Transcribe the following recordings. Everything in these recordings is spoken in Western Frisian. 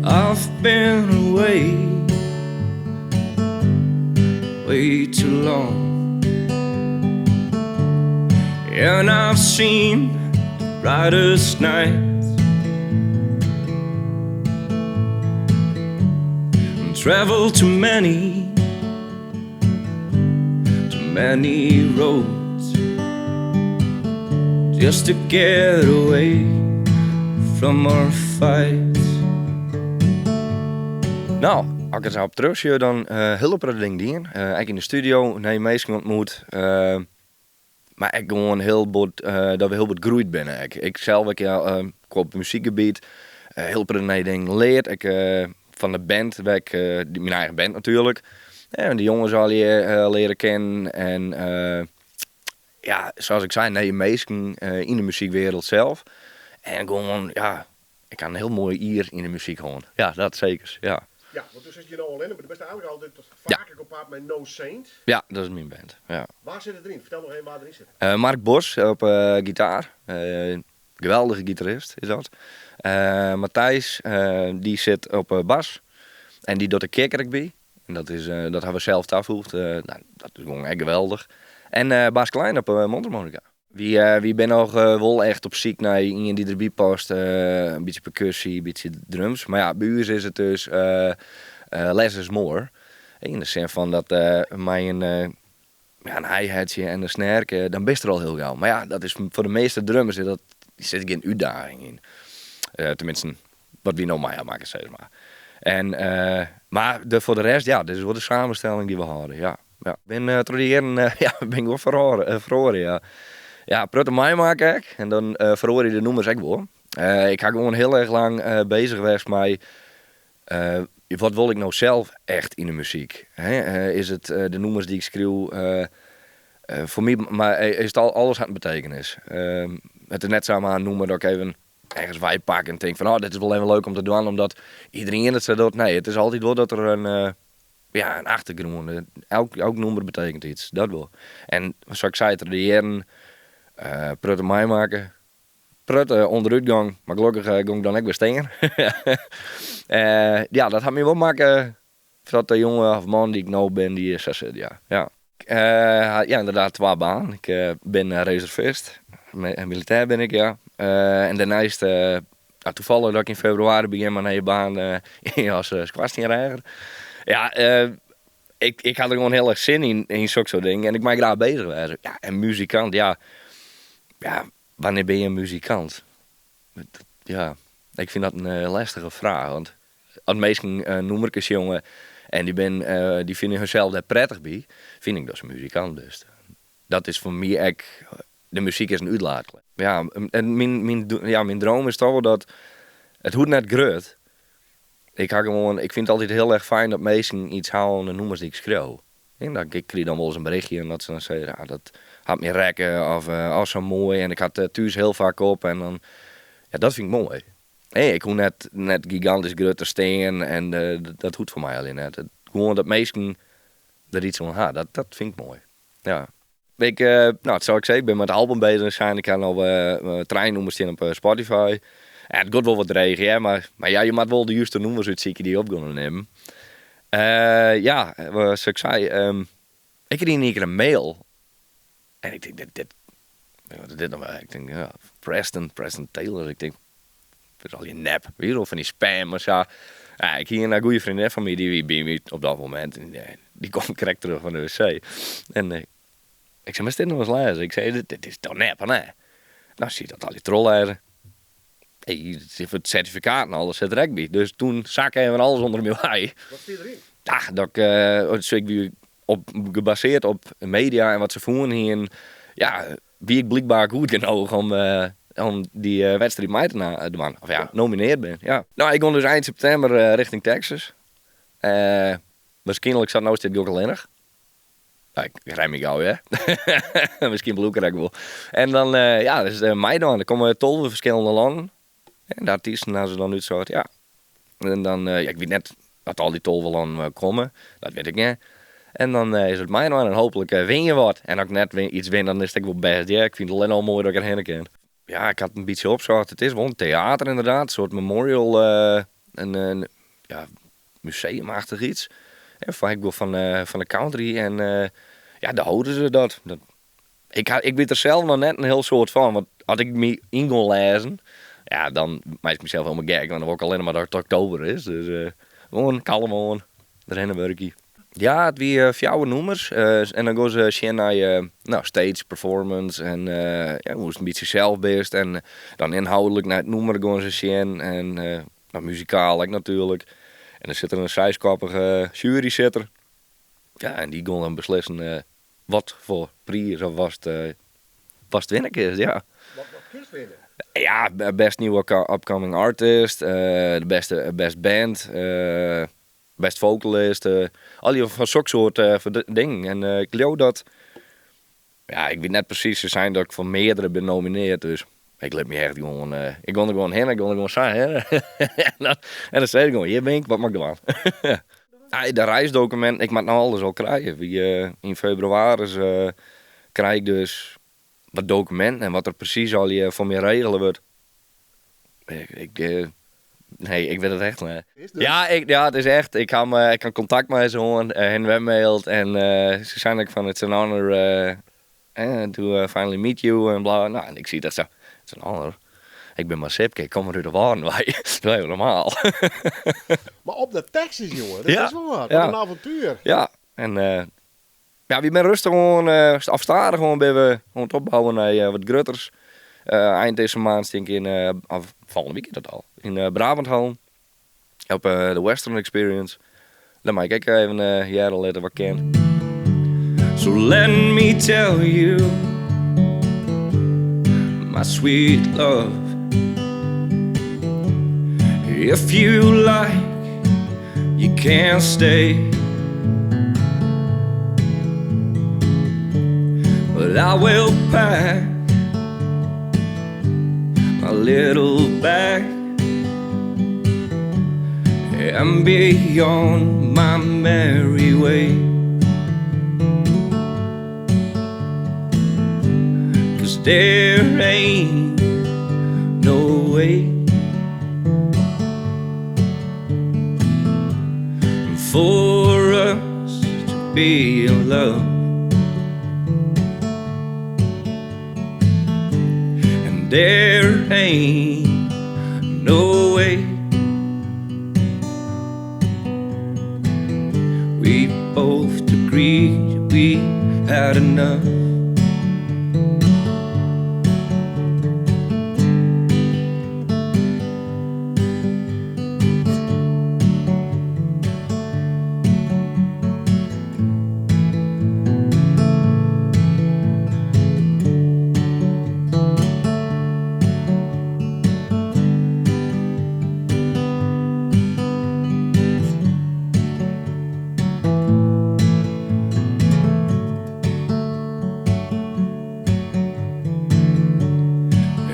I've been away way too long And I've seen the brightest nights And traveled too many Too many roads Just to get away from our fights No, as ik der sa op terugsjoch, dan hiel protte dingen dien. Ek yn de studio, nije minsken ontmoet. Mar ek gewoan hiel bot, dat we hiel bot groeid binne ek. Ik sels ek, ja, op muzykgebiet, hiel protte nije dingen leard. Ek fan de band, wêr ik, myn eigen band natuerlik. En de jonges allegear leare kennen en ja, sa as ik sei, nije minsken yn de muzykwereld sels. En gewoan, ja, ik ha in hiel moai jier yn de muzyk hân. Ja, dat seker, ja. Ja, want do sitst hjir no allinne, mar do bist eigenlik altyd faker op paad mei No Saint. Ja, dat is myn band, ja. Wa sit deryn? Fertel noch even wa deryn sit. Mark Bos op gitaar, geweldige gitarist is dat. Matthijs, dy sit op bas en dy docht de kick der ek by. En dat is, dat ha we sels tafoegd, no, dat is gewoan ek geweldich. En Bas Klein op mondharmonica. Wy binne noch wol echt op syk nei ien dy't derby past. In bytsje perkusje, in bytsje drums. Mar ja, by ús is it dus less is more. Yn de sin fan dat mei in, ja, in hi-hatje en in snareke, dan bist der al hiel gau. Mar ja, dat is foar de measte drummers is dat, der sit gjin útdaging yn. Teminsten, wat wy no mei ha makke, sis mar. En, mar de, foar de rest, ja, dit is wol de samenstelling dy't we hâlde, ja. Ja, bin troch de jierren ja, bin ik wol feroare, ja. Ja, protte meimakke ek en dan feroarje de nûmers ek wol. Ik ha gewoan hiel erch lang bezich west mei wat wol ik no sels echt yn de muzyk. Hè, is it de nûmers dy't ik skriuw, foar my mar is it alles hat in betekenis. It is net samar in nûmer dat ik even ergens weipak en tink fan oh, dit is wol even leuk om te dwaan omdat iderien it sa docht. Nee, it is altyd wol dat der in Ja, in achtergrûn. Elk, elk nûmer betekent iets, dat wol. En sa't ik sei, troch de jierren protte meimakke, protte ûnderútgong, mar gelokkich gong ik dan ek wer stean. Ja, dat hat my wol makke dat de jonge of man dy't ik no bin, dy sa sit, ja. Ja. Ja, ynderdaad twa banen. Ik bin reservist, militêr bin ik, ja. En dêrneist No, toevallig dat ik yn februari begjin mei in nije baan as skoarstienreager. Ja, ik, ik ha der gewoan hiel erch sin yn, yn sok soart dingen. En ik mei graach bezich wêze. Ja, en muzikant, ja. Ja, wannear binne je in muzikant? Ja, ik fyn dat in lêstige fraach. Want as minsken in nûmerke sjonge en dy bin, dy fine hunsels dêr prettich by, fyn ik dat se muzikant bist. Dat is foar my ek De muzyk is in útlaatklep. Ja, en myn, myn, ja, myn droom is toch wol dat, it hoecht net grut. Ik ha gewoan, ik fyn it altyd hiel erch fijn dat minsken iets ha oan de nûmers dy't ik skriuw. En dan, ik krij dan wolris in berichtje en dat se dan sizze, ah, dat hat my rekke of oh, sa moai en ik ha it thús hiel faak op en dan, ja, dat fyn ik moai. Nee, ik hoech net, net gigantysk grut te stean en dat hoecht foar my allegear net. Gewoan dat minsken der iets oan ha, dat, dat fyn ik moai. Ja. Ik, no, sa't ik sei, ik bin mei it album bezich sein. Ik ha no trije nûmers stean op Spotify. Ja, it giet wol wat dreech, hear, mar, mar ja, je moatte wol de juste nûmers útsykje dy't je op gean nimmen. Ja, sa't ik sei, ik krige yn ien kear in mail. En ik tink, dit, dit, wat is dit no wer? Ik tink, ja, Preston, Preston Taylor. Ik tink, dit is allegear nep. Wie wol fan dy spam of sa. Ja, ik hie in goede freondin fan my, dy wie by my op dat momint. En dy komt krekt terug fan de wc. En ik sei, moatst dit noch ris lêze? Ik sei, dit is toch nep, of net? No, sy dat allegear trochlêze. Hey, it sertifikaat en alles sit der ek by. Dus toen sakke even alles ûnder my wei. Wat stie deryn? Ja, dat ik, uh, ik wie op, gebaseerd op media en wat se fûn hienen, ja, wie ik blykber goed genôch om, om dy wedstriid mei te dwaan. Of ja, nomineard bin. Ja. No, ik gong dus ein septimber richting Texas. Waarskynlik sa't no stiet gean ik allinnich. No, ik rem my gau, hear. Miskien bliuw ik der ek wol. En dan, ja, dus meidwaan. Der komme 12 ferskillende lannen. En de artysten ha se dan útsocht, ja. En dan, ja, ik wit net oft al dy 12 lannen komme, dat wit ik net. En dan is it meidwaan en hooplik win je wat. En as ik net iets win, dan is it ek wol bêst, hear. Ik fyn it allinne al moai dat ik derhinne kin. Ja, ik ha it in bytsje opsocht. It is wol in teater inderdaad, in soart memorial. In ja, museumachtich iets. En fan, ik fan, fan de country. En ja, daar houden ze dat. Ik weet er zelf nog net in hiel soad fan. Want as ik my yn gean lêzen, ja, dan meitsje ik mysels hielendal gek. Want dan wol ik allinnich mar dat it oktober is. Dus gewoan kalm oan, derhinne wurkje. Ja, it wie fjouwer nûmers. En dan gean se sjen nei, nou, stage performance en ja, hoe'tst in bytsje sels bist. En dan ynhâldlik nei it nûmer gean se sjen. En nou, muzikaal ek natuerlik. En dan sit der in seiskoppige sjuery sit der. Ja, en dy gean dan beslissen wat foar priis of watst winne kinst, ja. Wat kinst winne? Ja, best new upcoming artist, de beste best band, best vocalist, al dy fan sok soart dingen. En ik leau dat, ja, ik wit net presys, se seinen dat ik foar meardere bin nominearre, dus ik lit my echt gewoan, ik gean der gewoan hinne, ik gean der gewoan sa hinne. En dan sei ik gewoan, hjir bin ik, wat moat ik dwaan? Ja, de reisdokumint, ik moat no alles al krije. Yn febrewaris krij ik dus wat dokuminten en wat der presys al foar my regele wurdt. Nee, ik wit it echt net. Ja, ja, it is echt. Ik ha kontakt mei se hân, en webmaild en se seinen ek fan it's an honor to finally meet you en bla. Nou, en ik siet echt sa, it's an honor. Ik bin mar Sipke, ik kom mar út de Wâlden wei. Dat is normaal. Mar op de Texas, jonge, dat is wol wat. Wat in avontuer. Ja, en ja, wy binne rêstich oan, of stadich oan binne we oan it opbouwen nei wat grutters. Ein dizze maand stean ik yn, of folgjende wike dat al, yn Brabanthallen. Op de Western Experience. Dan mei ik ek even hearre litte wat kin. So let me tell you, my sweet love, if you like, you can stay. But I will pack my little bag and be on my merry way. 'Cause there ain't no way for us to be in love. And there ain't no way. We both agreed we had enough.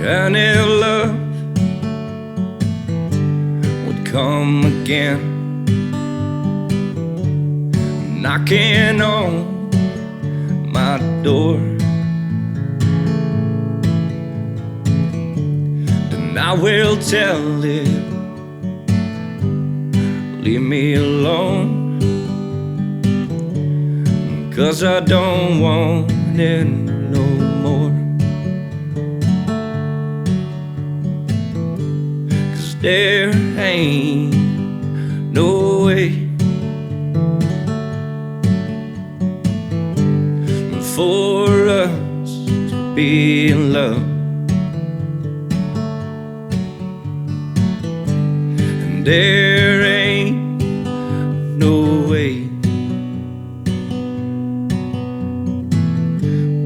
And if love would come again, knocking on my door, then I will tell it, leave me alone, 'cause I don't want it no more. 'Cause there ain't no way for us to be in love. And there ain't no way.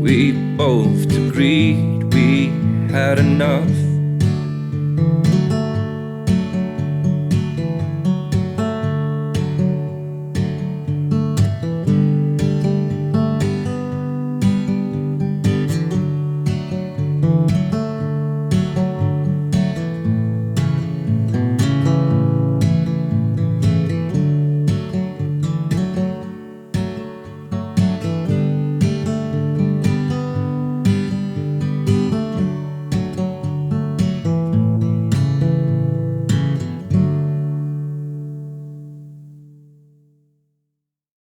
We both agreed we had enough.